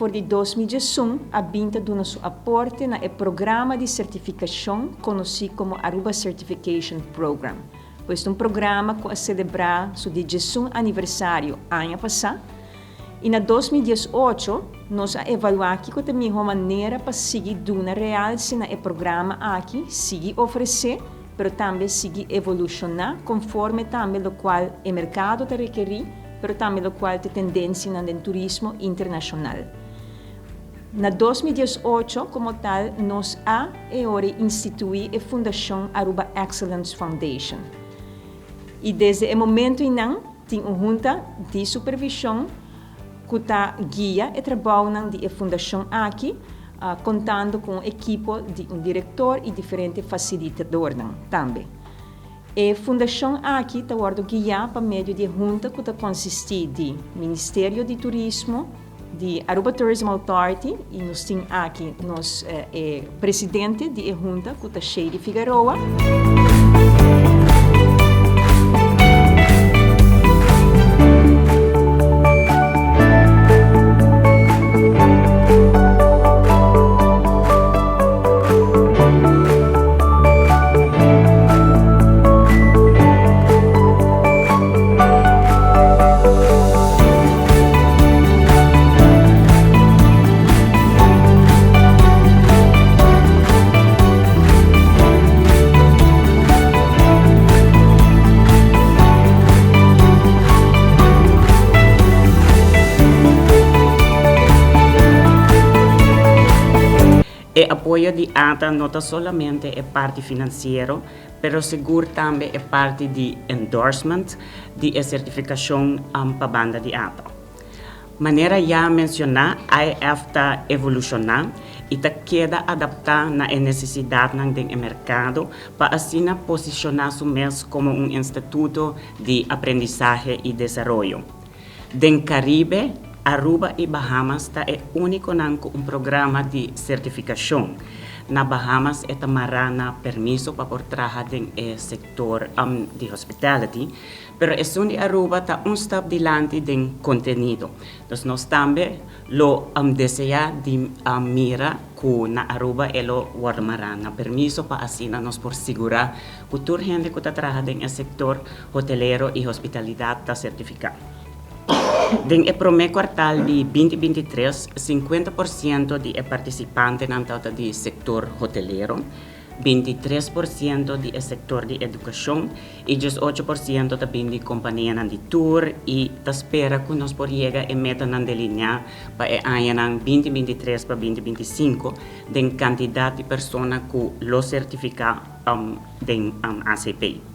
for di 2011 a bin ta duna su aporte na e programa di sertifikashon konosí komo Aruba Certification Program. Pues ta un programa ku a selebrá su di diesun aniversario aña pasá i na 2018 nos a evaluá kiko ta e mihó manera pa sigui duna realse na e programa aki, sigui ofresé, pero tambe sigui evolushoná konforme tambe lokual e merkado ta rekerí, pero tambe lokual ta e tendensianan den turismo internashonal. Na 2018 komo tal nos a e ora instituí e Fundashon Aruba Excellence Foundation i desde e momento einan tin un hunta di supervishon ku ta guia e trabounan di e fundashon aki kontando ku un ekipo di un direktor i diferente fasilitadornan tambe. E fundashon aki ta wòrdu guiá pa medio di e hunta ku ta konsistí di Ministerio di Turismo, di Aruba Tourism Authority i nos tin aki nos e presidente di e hunta ku ta Shady Figaroa. E apoyo di ata no ta solamente e parti finansiero, pero sigur tambe e parti di endorsement di e sertifikashon pa banda di ata. Manera ya mensioná, AEF ta evolushoná i ta keda adaptá na e nesesidatnan den e merkado pa asina posishoná su mes komo un instituto di aprendisahe i desaroyo. Den Karibe, Aruba i Bahamas ta e únikonan ku un programa di sertifikashon. Na Bahamas e ta mará na permiso pa por traha den e sektor di hospitality, pero esun di Aruba ta un stap dilanti den kontenido. Dus nos tambe lo deseá di mira ku na Aruba e lo wòrdu mará na permiso pa asina nos por sigurá ku tur hende ku ta traha den e sektor hotelero i hospitalidat ta sertifiká. Den e promé kuartal di 2023, 50% di e partisipantenan tabata di sektor hotelero, 23% di e sektor di edukashon i 18% ta bin di kompanianan di tur i ta spera ku nos por yega e metanan delineá pa e añanan 2023 pa 2025 den kantidat di persona ku lo sertifiká den ACP.